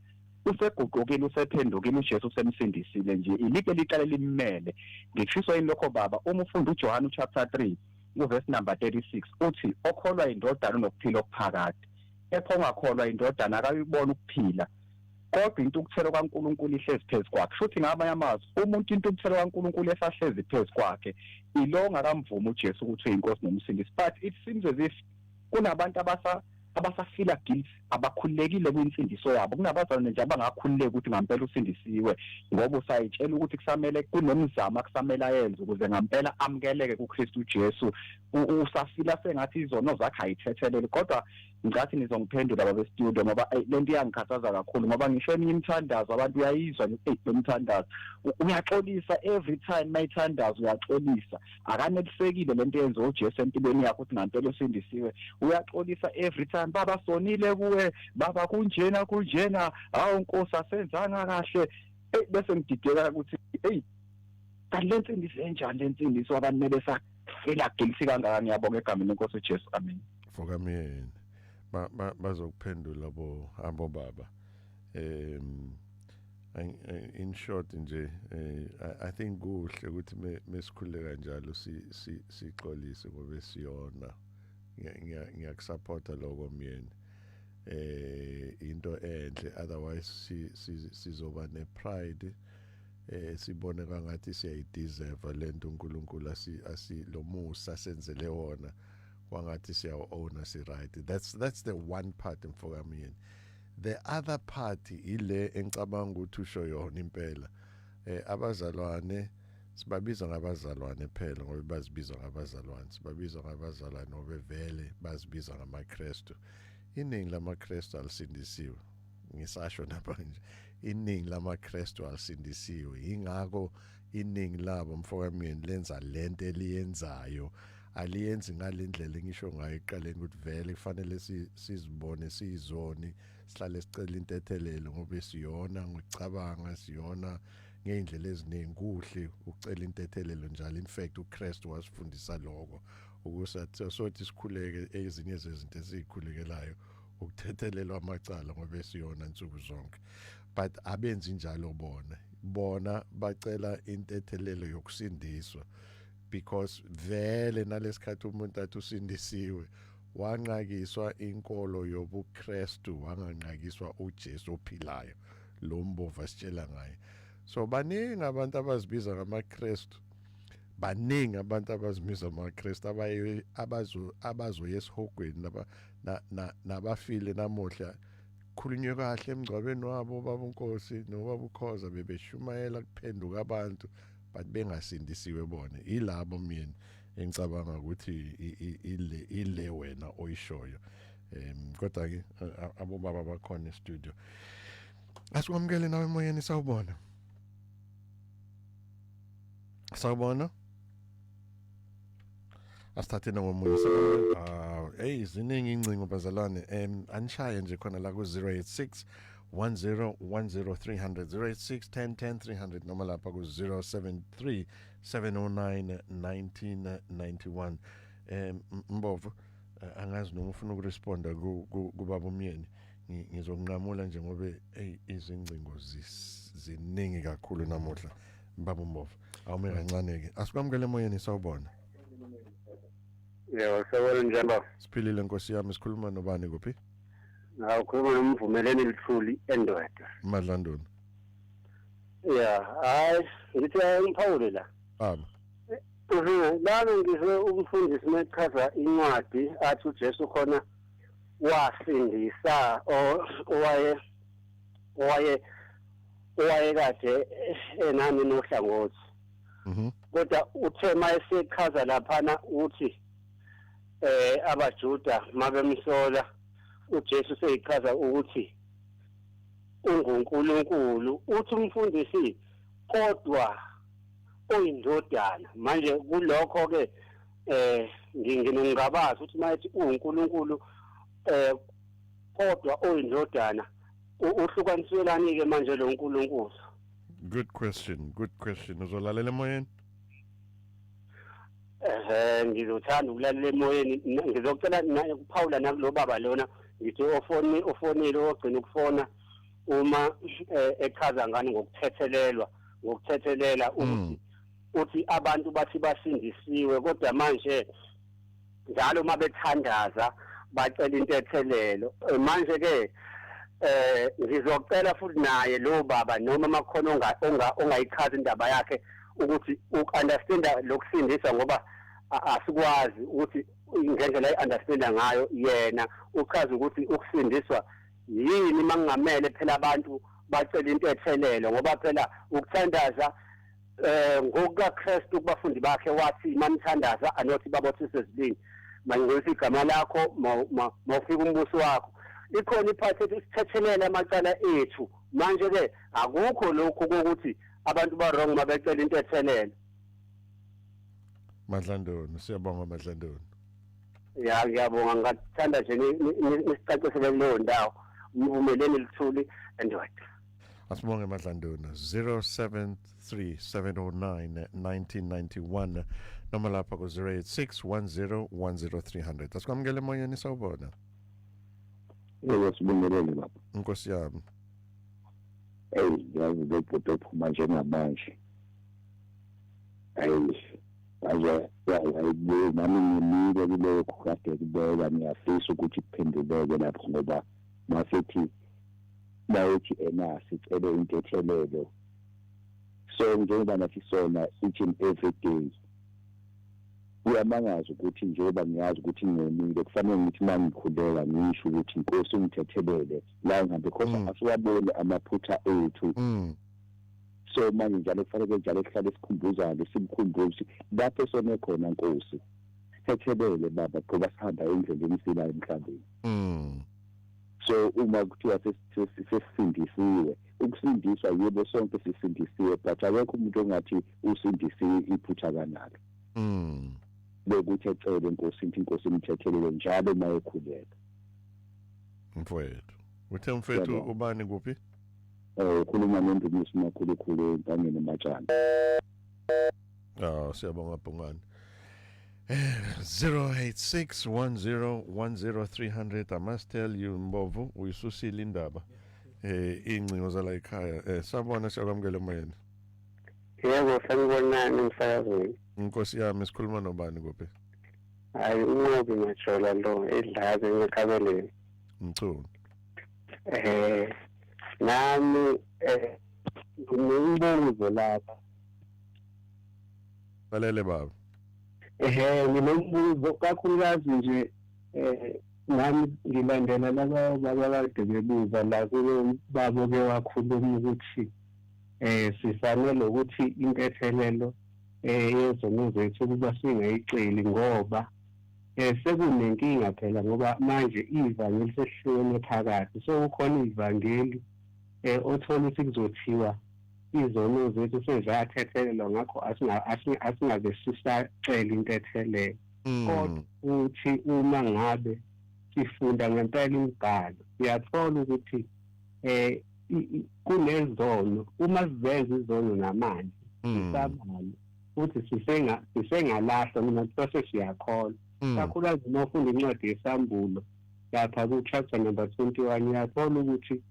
useguqukile, usephendukile, uJesu usemsindisile nje. Iliphi leli icala limele? Ngikushiswa yini lokho baba? Uma ufunda uJohn chapter 3 uverse number 36 uthi okholwa indodana unokuphila okuphakade, kepha ongakholwa indodana akayibona ukuphila, kodwa intukuthelo kaNkulunkulu ihlezi phezu kwakhe. Futhi ngamanye amazwi, umuntu intukuthelo kaNkulunkulu esahlezi phezu kwakhe ilo ngakamvuma uJesu ukuthi uyinkosi nomsindisi. But it seems as if kunabantu abasafeela guilt, abakhululekile kwinsindiso yabo. Kunabazalwane nje abangakhululeki ukuthi ngampela usindisiwe, ngoba usayitshela ukuthi kusamele kunemizamo akusamele ayenze ukuze ngampela amukeleke kuKristu Jesu. Usafeela sengathi izono zakhe ayithethelele. Kodwa ngicathi nizongiphendula babe studio, ngoba lento iyangikhathaza kakhulu, ngoba ngisho eminye imithandazo abantu uyayizwa nje, eyi, lo mthandazo uyaxolisa every time mayithandazo, uyaxolisa, akanelisekile lento yenziwa uJesu empilweni yakhe ukuthi ngampela usindisiwe. Uyaxolisa every time, "Baba, sonile kuwe baba, kunjena kunjena, hawu Nkosi, asenzanga kahle." Ey, bese ngidideka ukuthi hey, kanti le nsindiso enjani, le nsindiso abantu besafeela guilty kangaka? Ngiyabonga egameni lenkosi uJesu, amen. Fokameni. Bazokuphendula bo abo baba. In short nje, I think kuhle ukuthi mesikhule kanjalo sixolise ngoba siyona. Ngiyakusupporta lokho, myeni, into enhle. Otherwise sizoba ne pride, sibone kangathi siyayideserve lento uNkulunkulu asi lomusa senzele wona, kwangathi siyawu-owna, si right. That's the one part, mfokamyeni. The other part ile engicabanga ukuthi usho yona impela. Abazalwane sibabiza ngabazalwane phela ngoba bazibiza ngabazalwane, sibabiza ngabazalwane ngoba vele bazibiza ngamaKristu. Iningi lamaKristu alisindisiwe, ngisasho namanje, iningi lamaKristu alisindisiwe. Ingakho iningi labo, mfokamyeni, lenza lento eliyenzayo. Aliyenzi ngalendlela engisho ngayo eqaleni ukuthi vele kufanele sizibone siyizoni, sihlale sicela intethelelo ngoba siyona ngokucabanga, siyona ngeyindlela eziningi. Kuhle ukucela intethelelo njalo. In fact, uKristu wasifundisa lokho, ukusathi sothi sikhuleke ezinye zezinto esizikhulekelayo ukuthethelelwa amacala ngoba siyona insuku zonke. But abenzi njalo bona. Bona bacela intethelelo yokusindiswa, because vele nalesikhathi umuntu athi usindisiwe, wanqakiswa inkolo yobuKristu, wanganqakiswa uJesu ophilayo lo Mbovu asitshela ngaye. So baningi abantu abazibiza ngamaKristu, baningi abantu abazibiza amaKristu abaye abazo abazoya esihogweni nabafile namuhla. Khulunywe kahle emngcwabeni wabo, baba uNkosi nobaba uKhoza bebeshumayela kuphenduka abantu, but bengasindisiwe bona. Ilabo, myeni, engicabanga ukuthi ile wena oyishoyo. Kodwa ke abobaba bakhona e-studio. Asikwamukele nawe emoyeni. Sawubona, sawubona. Asithathe ngomunye. Ah, hey, ziningi incingo, bazalwane. Anishaye nje khona la ku 086 10 10 300, 086 10 10 300, noma lapha ku 073 709 1991. Mbovu, angazi noma ufuna ukuresponda kubaba umyeni. Ngizokunqamula nje ngoba, hey, izingcingo ziningi kakhulu namuhla. Baba uMbovu, awume kancane ke. Asikwamukele emoyeni. Sawubona. Yebo, sawubona, njani baba? Siphilile, nkosi yami. Sikhuluma nobani, kuphi? Awukhuluma noMvumeleni Luthuli endoda. Madlanduna. Ya, hayi, ngithi ngiphawule la. Baba. Lana ngizwe umfundisi mechaza incwadi athi uJesu khona wasindisa owaye owayekade enani nohlangothi. Kodwa uthe mayesechaza laphana uthi abaJuda mabemsola uJesu seyichaza ukuthi unguNkulunkulu, uthi umfundisi kodwa oyindodana. Manje kulokho ke nginongabaza ukuthi mayethi uNkulunkulu kodwa oyindodana, uhlukanisiwelani ke manje lo uNkulunkulu? Good question, good question. Uzolalela emoyeni? Ngizothanda ukulalela emoyeni. Ngizocela ukuphawula nakulo baba lona, ngithi ofoni ofonile ogcina ukufona, uma echaza ngani ngokuthethelelwa, ngokuthethelela, ukuthi uthi abantu bathi basindisiwe, kodwa manje njalo uma bethandaza bacela intethelelo. Manje ke ngizocela futhi naye lo baba noma makhono ongayichaza indaba yakhe ukuthi ukunderstanda lokusindiswa, ngoba asikwazi ukuthi ngendlela ayi-understanda ngayo yena uchaza ukuthi ukusindiswa yini, mangingamele phela abantu bacela intethelelo, ngoba phela ukuthandaza ngokukaKristu kubafundi bakhe wathi manithandaza anothi baba osezulwini, mangcwelisa igama lakho, mawufika umbuso wakho. Ikhona iphathi ethi sithethelele amacala ethu. Manje ke akukho lokhu kokuthi abantu ba wrong mabecela intethelelo. Madlandoni, siyabonga, Madlandoni. Ya, ngiyabonga. Ngingathanda nje nisicacisele kuleyo ndawo. Mvumeleni Luthuli endoda. Asibonge, Madlanduna. 073 709 1991 noma lapha ku 086 10 10300. Asikwamukele emoyeni. Sawubona. Yebo, sibingelele baba. Inkosi yami. Eyi, yazi lo bhuti ophuma njengamanje. Ayi, manje yayibuye nami ngimile kulokhu kade kubeka, ngiyafisa ukuthi kuphenduleke lapho ngoba masithi bayothi ena sicele intethelelo. So njengoba nathi sona each and every day, kuyamangaza ukuthi njengoba ngiyazi ukuthi ngonile, kufanele ngithi uma ngikhuleka ngisho ukuthi inkosi ungithethelele la ngihambe, because asiwaboni amaphutha ethu. So manje njalo kufanele njalo kuhlale sikhumbuzane, simkhumbuze lapho esone khona, Nkosi sithethelele baba, ngoba sihamba endleleni sila emhlabeni. So uma kuthiwa sesisindisiwe, ukusindiswa, yebo, sonke sisindisiwe, but akekho umuntu ongathi usindisiwe iphutha kanalo lokuthi ecele inkosi, ithi inkosi imthethelele njalo uma ekhuleka. Mfowethu, uthe mfethu Siyabonga. Ubani, kuphi? Ukhuluma noNdumiso Makhulukhulu eMpangeni eMatshana. Ah, siyabonga Bhungane. 0861010 300. I must tell you, Mbovu, uyisusile indaba. Ingcingo zala ekhaya. Sabona, siyakwamukela emoyeni. Yebo, sanibonani emsakazweni. Inkosi yami, sikhuluma nobani, kuphi? Hayi, uNqobi Majola lo edlaze emakhabeleni. Mchunu. Nami nginombuzo lapha. Balele baba. Nginombuzo kakhulukazi nje, nami ngilandela laba baba kade bebuza la kulo babo ke wakhuluma ukuthi sifanele ukuthi intethelelo yezono zethu ukuba singayiceli, ngoba sekunenkinga phela, ngoba manje ivangeli sesihlukene phakathi, so kukhona ivangeli othola ukuthi kuzothiwa izono zethu sezathethelelwa, ngakho asingabe sisacela intethelelo. Kodwa futhi uma ngabe sifunda ngempela imibhalo, siyathola ukuthi kunezono uma sizenza izono namanje sisabala futhi sisengalahlwa noma kuthiwa sesiyakholwa, kakhulukazi uma ufunda incwadi yeSambulo lapha ku-chapter number 21, uyathola ukuthi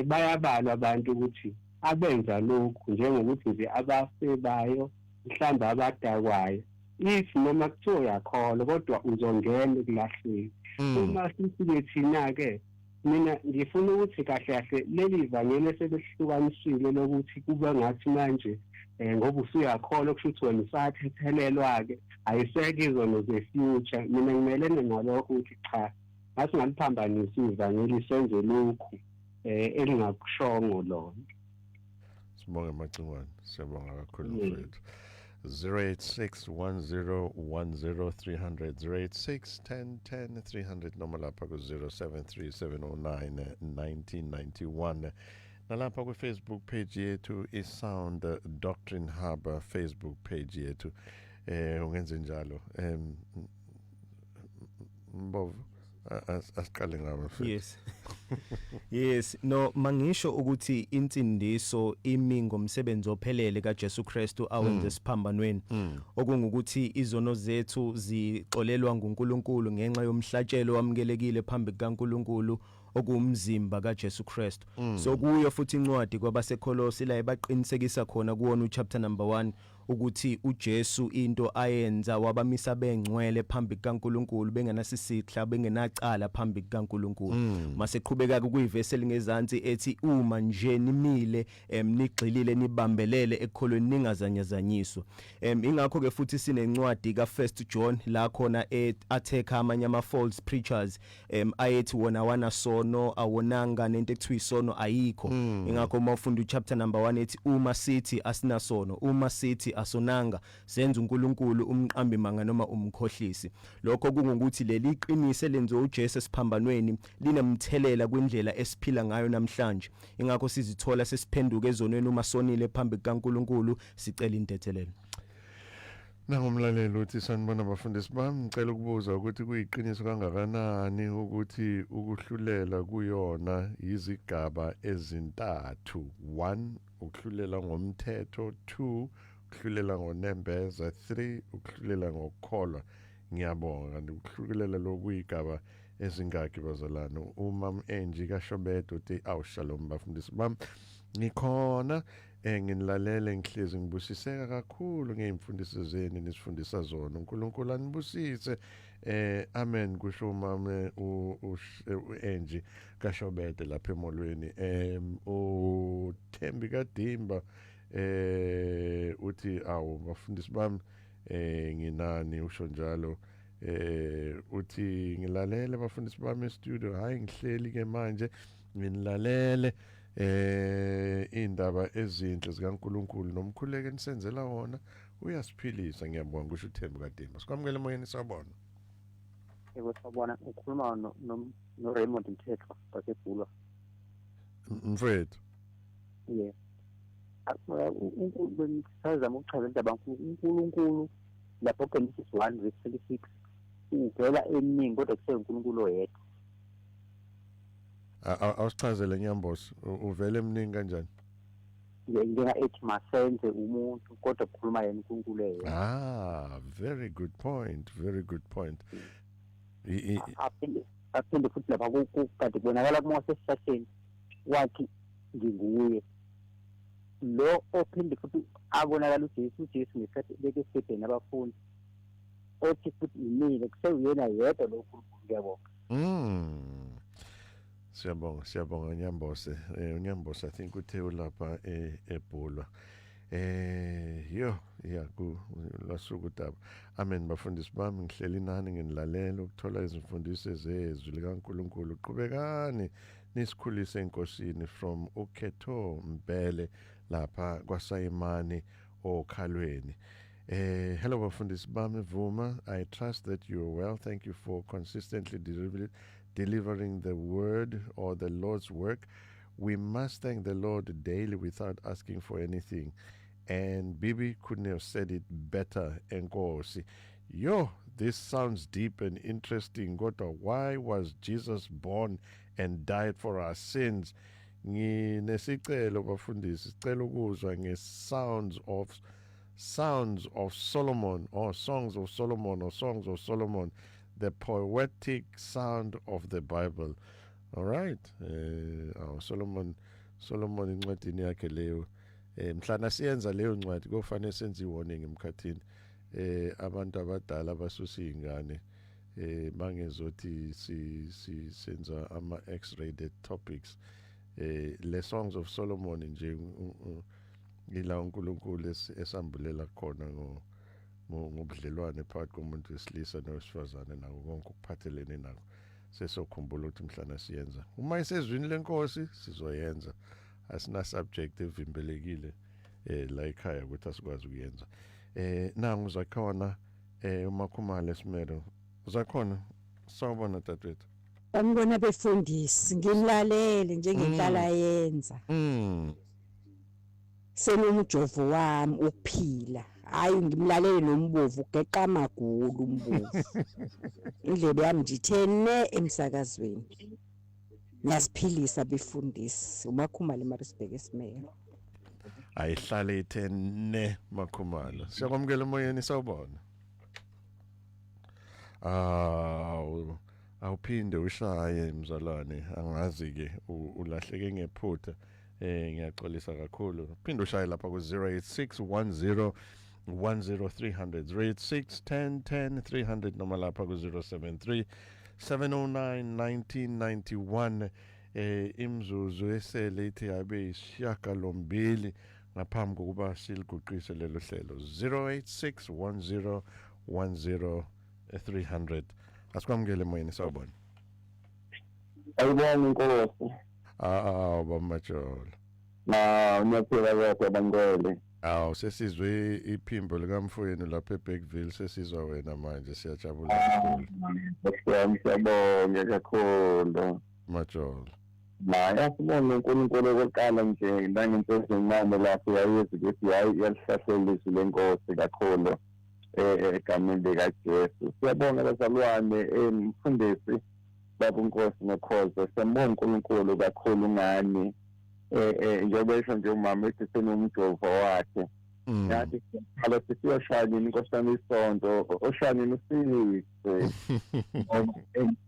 bayabalwa abantu ukuthi abenza lokhu, njengokuthi nje abafebayo, mhlawumbe abadakwayo, if noma kuthiwa uyakholwa kodwa uzongena ekulahlweni. Uma sifike thina-ke, mina ngifuna ukuthi kahle kahle leli vangeli esebehlukanisile lokuthi kube ngathi manje ngoba usuyakholwa kusho ukuthi wena usathethelelwa-ke, ayisekho izono ze-future. Mina ngimelene nalokho ukuthi cha, asingaliphambanisi ivangeli senze lokhu elingakushongo lona. Sibonge Macingwane, siyabonga kakhulu mfethu. 086 10 10 300, 086 10 10 300, noma lapha ku 073 709 1991, nalapha ku Facebook page yethu, i Sound Doctrine Hub Facebook page yethu. Ungenze njalo. Mbovu, asiqale ngawe mfethu. Yes, no, mangisho ukuthi insindiso imi ngomsebenzi ophelele kaJesu Kristu awenze esiphambanweni. Okungukuthi izono zethu zixolelwa nguNkulunkulu ngenxa yomhlatshelo wamukelekile phambi kukaNkulunkulu, okuwumzimba kaJesu Kristu. So kuyo futhi incwadi kwabaseKolosi la ebaqinisekisa khona kuwona uchapter number 1 ukuthi uJesu into ayenza wabamisa bengcwele phambi kukaNkulunkulu, bengenasisihla, bengenacala phambi kukaNkulunkulu. Maseqhubeka kuyivesi elingezansi ethi uma nje nimile nigxilile, nibambelele ekukholweni, ningazanyazanyiswa. Ingakho ke futhi sinencwadi ka First John la khona attack amanye ama false preachers ayethi wona wana sono, awonanga, nento ekuthiwa isono ayikho. Ingakho uma ufunda uchapter number 1 ethi uma sithi asinasono, uma sithi asonanga, senza uNkulunkulu umqambi manga noma umkhohlisi. Lokho kungukuthi leli qiniso elenziwe uJesu esiphambanweni linemthelela kwindlela esiphila ngayo namhlanje. Ingakho sizithola sesiphenduka ezonweni uma sonile phambi kukaNkulunkulu, sicela intethelelo. Nangumlaleli uthi, "Sanibona bafundisi bami, ngicela ukubuza ukuthi kuyiqiniso kangakanani ukuthi ukuhlulela kuyona izigaba ezintathu: 1, ukuhlulela ngomthetho; 2, ukuhlulela ngonembeza; 3, ukuhlulela ngokukholwa. Ngiyabonga. Kanti ukuhlulela lokuyigaba Ezingaki bazalwane? Umam Angie kaShobede uthi, "Awu, shalom bafundisi bami, ngikhona, nginilalele, ngihlezi ngibusiseka kakhulu ngezimfundiso zenu nisifundisa zona. uNkulunkulu anibusise." Amen, kusho umama uAngie kaShobede lapha emolweni. uThembi kaDimba uthi, "Awu bafundisi bami, nginani," usho njalo. Uthi, "Ngilalele bafundisi bami e-studio." Hayi, ngihleli ke manje nginilalele, indaba ezinhle zikaNkuluNkulu nomkhuleko enisenzela wona uyasiphilisa, ngiyabonga, kusho uThembi kaDimba. Sikwamukele emoyeni, sawubona. Yebo, sawubona, ukhuluma no Raymond Mthethwa waseBhulwa. Mfethu. Yebo. Bengisazama ukuchaza indaba, uNkulunkulu lapho Genesis 1 verse 26 uvela eminingi kodwa kuseNkulunkulu oyedwa. Awusichazele, Nyambosi, uvela eminingi kanjani? Njenga ethi masenze umuntu, kodwa kukhuluma yena uNkulunkulu eyedwa. Ah, very good point, very good point. Aphinde futhi lapha kade kubonakala kuMose esihlahleni, wathi, "Nginguye lo." Ophinde futhi abonakala uJesu ngesikhathi beke esikebheni abafundi, othi futhi, "Imile," kusewuyena yedwa lo uNkulunkulu. Ngiyabonga. Siyabonga, siyabonga Nyambose. UNyambose, I think uthe ulapha eBhulwa. Yo, ya ku lwasuku udaba. Amen bafundisi bami, ngihleli nani nginilalela ukuthola izimfundiso zezwi likaNkuluNkulu. Qhubekani nisikhulise enkosini, from uKhetho Mbele lapha kwaSayimani okhalweni. Hello bafundisi bami Vuma, I trust that you are well. Thank you for consistently delivering the word or the Lord's work. We must thank the Lord daily without asking for anything. And Bibi couldn't have said it better. Enkosi. Yo, this sounds deep and interesting. Kodwa why was Jesus born and died for our sins? Nginesicelo bafundisi, sicela ukuzwa nge Sounds of Solomon or Songs of Solomon or Songs of Solomon, the poetic sound of the Bible. All right. Oh, Solomon incwadini yakhe leyo, mhlana siyenza leyo ncwadi kofanele senze i-warning emkhathini, abantu abadala abasusa izingane, mangezothi si senza ama X-rated topics. Le Songs of Solomon nje ila uNkulunkulu esambulela khona ngobudlelwane phakathi komuntu wesilisa nowesifazane nako konke okuphathelene nako. Sesokhumbula ukuthi mhlana siyenza, uma isezwini lenkosi, sizoyenza. Asina subject evimbelekile la ekhaya ukuthi asikwazi ukuyenza. Nangu uzakhona, uMakhumalo esimelo. Uzakhona, sawubona dadewethu. Sanibona befundisi, ngimlalele njengenhlala yenza. Senomjovo wami ukuphila. Hayi, ngimlalele nombovu ugeqa amagulu umbovu. Indlebe yami nje ithe ne emsakazweni. Ngiyasiphilisa befundisi. UMakhumalo eMaritzburg esimelo. Ayihlale ithe ne, Makhumalo. Siyakwamukela emoyeni, sawubona. Awu, awuphinde ushaye mzalwane, angazi ke ulahleke ngephutha. Ngiyaxolisa kakhulu. Phinde ushaye lapha ku 086 10 10300, 086 10 10 300, noma lapha ku 073 709 1991. Imzuzu esele ithi abe isishiyagalombili ngaphambi kokuba siliguqise lelo hlelo. 086 10 10 300. Asikwamukele emoyeni, sawubona. Ayibonga inkosi. Ah, bamajolo. Na niyaphila kodwa bangcwele? Awu, sesizwe iphimbo likamfowenu lapha eBergville, sesizwa wena manje, siyajabula kakhulu. Siyabonga, siyabonga kakhulu. Majolo. Na yasibonga uNkulunkulu okokuqala nje nangento ezincane lapho yayenza ukuthi hayi, yalihlahlela izwi lenkosi kakhulu egameni likaJesu. Siyabonga bazalwane, mfundisi baba uNkosi nokhozo, siyambonga uNkulunkulu kakhulu ngani. Njengoba esho nje umama ethi senomjovo wakhe. Yathi siyaqala siyoshaya nini Nkosi yami isonto, oshaya nini usise.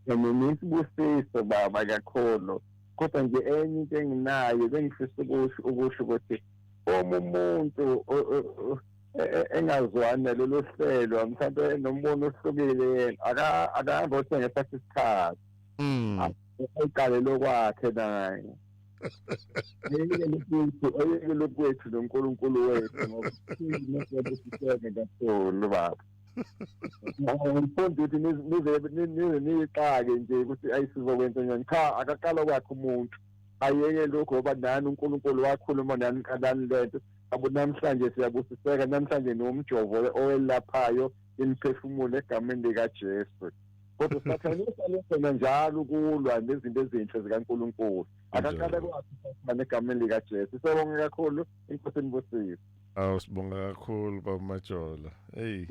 Enisibusiso baba kakhulu. Kodwa nje enye into enginayo bengifisa ukusho ukuthi uma umuntu engazwani nalolu hlelo mhlawumbe enombono ohlukile yena akahambe othenga esakhe isikhathi. Ayiqale lokwakhe naye. Ayeke lokwethu noNkulunkulu wethu ngoba siseke kakhulu baba. Ngifunda ukuthi nize niyixake nje ukuthi ayisizokwenza njani. Cha, akaqala kwakhe umuntu ayeke lokho ngoba nani uNkulunkulu wakhuluma nani qalani lento. Abo namhlanje siyabusiseka, namhlanje nomjovo owelaphayo imiphefumulo egameni likaJesu. Kodwa Sathane usalokho njalo ukulwa nezinto ezinhle zikaNkulunkulu. Akaqale kwakhe Sathane egameni likaJesu. Sibonge kakhulu, inkosi inibusise. Awu, sibonga kakhulu Baba Majola. Hey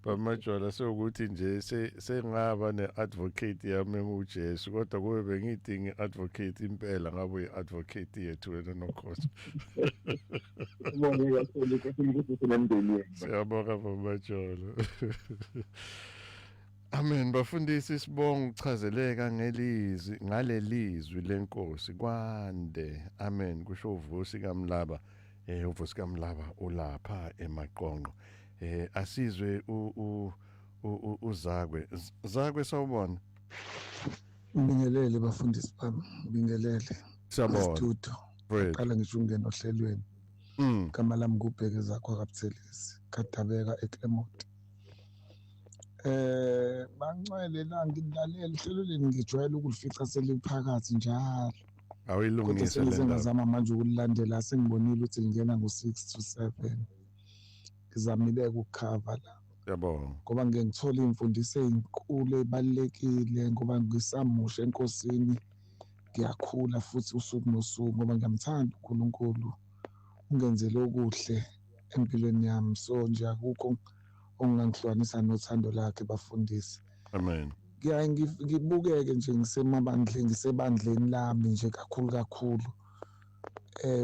Baba Majola, sewukuthi nje sengaba ne-advocate yami enguJesu, kodwa kube bengidinga i-advocate impela ngabe uyi-advocate yethu wena Nokhosi. Sibonge kakhulu, inkosi inibusise nemndeni yenu. Siyabonga Baba Majola. Amen bafundisi, sibonga ukuchazeleka ngelizwi ngalelizwi lenkosi kwande. Amen kusho uVusi kaMlaba. uVusi kaMlaba ulapha emaqonqo. Asizwe uZakwe. Zakwe, sawubona. Ngibingelele bafundisi bami, ngibingelele. Siyabonga. Studio. Qala ngisho ungena ohlelweni. Igama lami ngubheke zakho kaButhelezi, Kadabeka eClermont. Bancwele la ngilalela uhlelo ngijwayele ukulifica seliphakathi njalo. Awuyilungise le ndaba. Ngizama manje ukulilandela, sengibonile ukuthi lingena ngo-6 to 7. Ngizamile ukukhava la. Yabonga. Ngoba ngeke ngithole imfundiso ezinkulu ebalekile ngoba ngisamusha enkosini. Ngiyakhula futhi usuku nosuku ngoba ngiyamthanda uNkulunkulu. Ungenzele okuhle empilweni yami. So nje akukho ongangihlukanisa nothando lakhe bafundisi. Amen. Ngiyaye ngibukeke nje ngisemabandleni, ngisebandleni lami nje kakhulu kakhulu.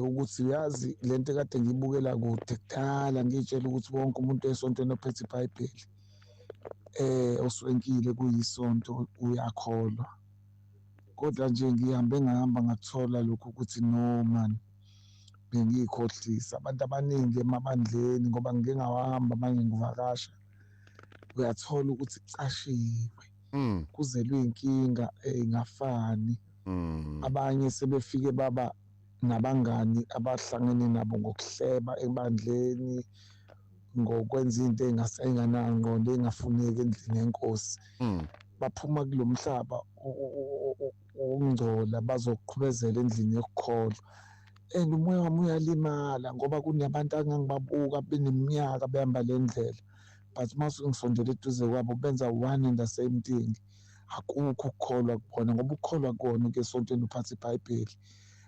Ukuthi uyazi lento kade ngibukela kude kudala ngitshela ukuthi wonke umuntu esontweni ophethe iBhayibheli oswenkile kuyisonto uyakholwa. Kodwa nje ngihambe ngahamba ngakuthola lokhu ukuthi no man bengikhohlisa abantu abaningi emabandleni ngoba ngike ngawahamba manje ngivakasha. Uyathola ukuthi kucashiwe. Kuzelwe inkinga engafani. Abanye sebefike baba nabangani abahlangene nabo ngokuhleba ebandleni, ngokwenza into enganangqondo engafuneki endlini yenkosi. Baphuma kulomhlaba ukungcola bazoqhubezela endlini yokukholwa. And umoya wami uyalimala ngoba kunabantu angangibabuka beneminyaka behamba le ndlela, but mase ngisondela eduze kwabo benza one and the same thing. Akukho ukukholwa kubona ngoba ukukholwa kona ke esontweni uphatha iBhayibheli,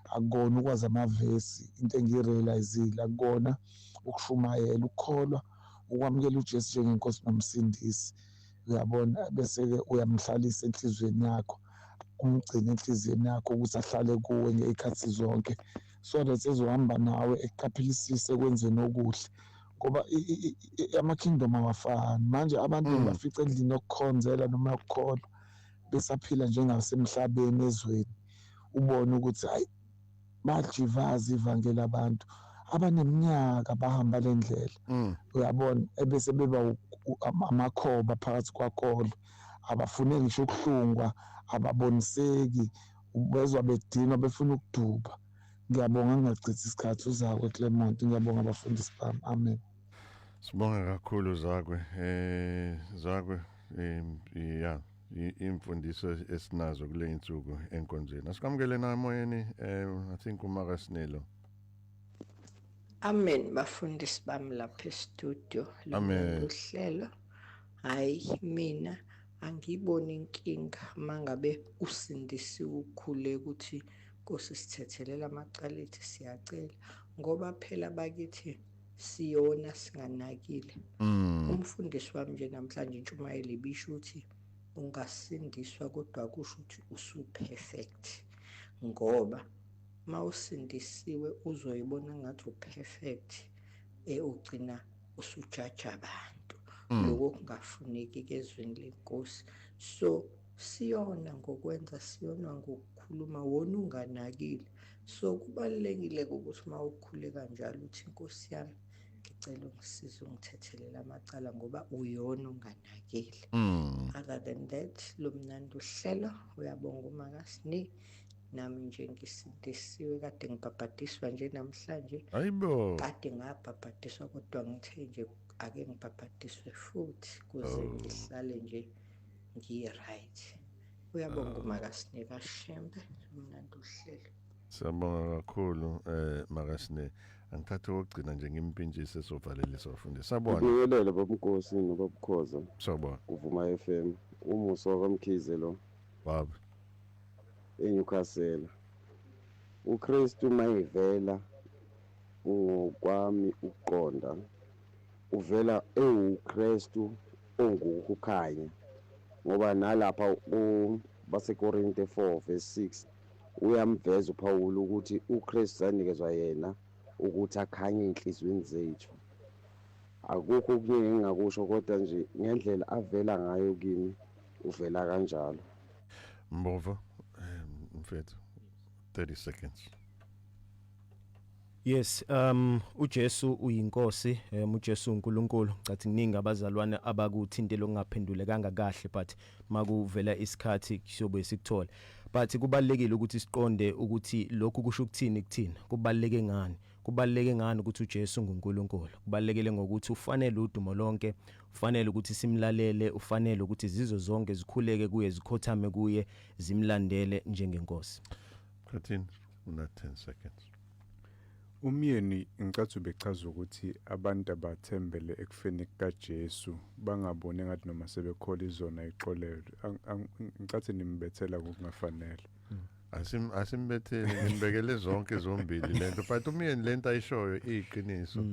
akukona ukwazi amavesi. Into engiyirealizile akukona ukushumayela, ukukholwa ukwamukela uJesu njengenkosi nomsindisi. Uyabona, bese ke uyamhlalisa enhliziyweni yakho, umgcine enhliziyweni yakho ukuthi ahlale kuwe ngezikhathi zonke, so that ezohamba nawe eqaphelisise ekwenzeni okuhle. Ngoba ama-kingdom awafani. Manje abantu bafica endlini yokukhonzela noma yokukholwa besaphila njengasemhlabeni ezweni, ubone ukuthi hayi bajivaza ivangeli abantu abaneminyaka bahamba le ndlela. Uyabona, ebese beba amakhoba phakathi kwakolo, abafune ngisho ukuhlungwa, ababoniseki, bezwa bedinwa befuna ukuduba. Ngiyabonga, ngingachithi isikhathi. Uzakwe Clermont. Ngiyabonga abafundisi bami. Amen. Sibonga kakhulu Zakwe. Zakwe, ya imfundiso esinazo kule insuku enkonzweni. Asikwamukele na emoyeni, I think uMaka Sinelo. Amen bafundisi bami lapha e-studio. Amen. Uhlelo. Hayi mina angiboni inkinga mangabe usindisiwe ukhule ukuthi Nkosi sithethelela amacala ethu siyacela, ngoba phela bakithi siyona singanakile. Umfundisi wami nje namhlanje intshumayelo ibisho ukuthi ungasindiswa kodwa kusho ukuthi usu-perfect, ngoba mawusindisiwe uzoyibona ngathi u-perfect, Ugcina usujaja abantu. Lokho kungafuneki ke ezweni lenkosi. So siyona ngokwenza, siyona ngokukhuluma, wona unganakile. So kubalulekile ukuthi uma ukhuleka njalo uthi, "Inkosi yami, ngicela ungisize, ungithethelele amacala," ngoba uyona unganakile. Other than that, lo mnandi uhlelo, uyabonga umakasini. Nami nje ngisindisiwe, kade ngibhabhadiswa nje namhlanje. Hayibo. Kade ngabhabhadiswa, kodwa ngithe nje ake ngibhabhadiswe futhi kuze ngihlale nje ngi-right. Uyabonga umakasini kaShembe, mnandi uhlelo. Siyabonga kakhulu, makasine. Angithathe okugcina nje ngimpintshise, sovalelisa bafundisi. Sabona. Ngibingelele babunkosi nobabukhoza. Sawubona. Kuvuma FM. Umuso wakamkhize lo. Baba. eNewcastle. uKristu mayivela, ngokwami ukuqonda, uvela ewuKristu ongukukhanya, ngoba nalapha ku baseKorinte 4 verse 6 uyamveza uPaul ukuthi uKristu sanikezwa yena ukuthi akhanye enhliziyweni zethu. Akukho okunye engingakusho, kodwa nje ngendlela avela ngayo kimi, uvela kanjalo. Mbovo, mfethu, 30 seconds. Yes, uJesu uyinkosi, uJesu uNkulunkulu. Ngicathi kuningi abazalwane abakuthintela okungaphendulekanga kahle, but makuvela isikhathi siyobe sikuthola. But kubalekile ukuthi siqonde ukuthi lokhu kusho ukuthini kuthina. Kubaleke ngani? Kubaleke ngani ukuthi uJesu nguNkulunkulu? Kubalekile ngokuthi ufanele udumo lonke, ufanele ukuthi simlalele, ufanele ukuthi zizwe zonke zikhuleke kuye, zikhothame kuye, zimlandele njengenkosi. Khathini, una 10 seconds. Umyeni ngicathi ubechaza ukuthi abantu abathembele ekufeni kukaJesu, bangaboni engathi noma sebekhola izona ixolelo. Ngicathi nimbethela ngokungafanele. Asimbethele, ngimbekele zonke zombili lento, but umyeni lento ayishoyo iqiniso.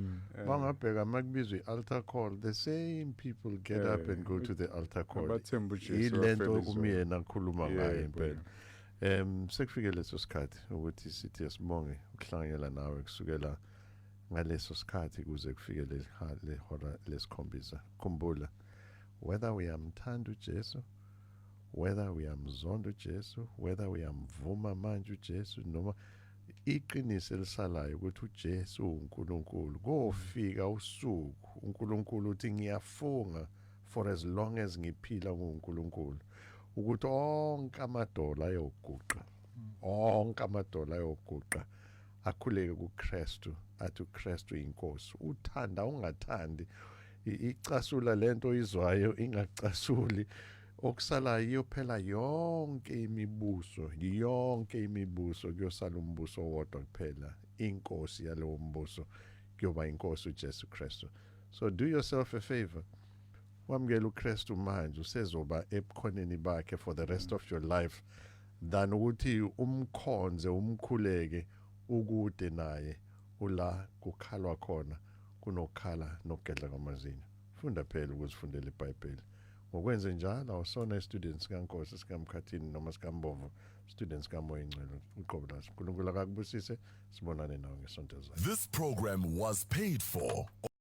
Bangabheka makubizwa i-altar call, the same people get up and go to the altar call. Abathemba uJesu Ilento wafela izona. Umyeni akhuluma ngayo impela. Sekufike leso sikhathi ukuthi sithi asibonge ukuhlanganyela nawe kusukela ngaleso sikhathi kuze kufike le hora lesikhombisa. Khumbula, whether uyamthanda uJesu, whether uyamzonda uJesu, whether uyamvuma manje uJesu noma, iqiniso elisalayo ukuthi uJesu uNkulunkulu. Kofika usuku uNkulunkulu uthi, "Ngiyafunga for as long as ngiphila nguNkulunkulu," ukuthi onke amadola ayoguqa, onke amadola ayoguqa akhuleke kuKristu, athi uKristu inkosi. Uthanda ungathandi, icasula lento oyizwayo, ingacasuli, okusalayo iyophela yonke imibuso, yonke imibuso, kuyosala umbuso owodwa kuphela. Inkosi yalowo mbuso kuyoba inkosi uJesu Kristu. So do yourself a favor, wamukela uKristu manje, usezoba ebukhoneni bakhe for the rest of your life, than ukuthi umkhonze, umkhuleke ukude naye, ula kukhalwa khona, kunokhala nokugedla kwamazinyo. Funda phela ukuzifundela iBhayibheli. Ngokwenze njalo awusona students kaNkosi, sikaMkhathini noma sikaMbovu, students kaMoya Ingcwele uqobo lwaso. uNkulunkulu akakubusise, sibonane nawe ngesonto ezayo. This program was paid for.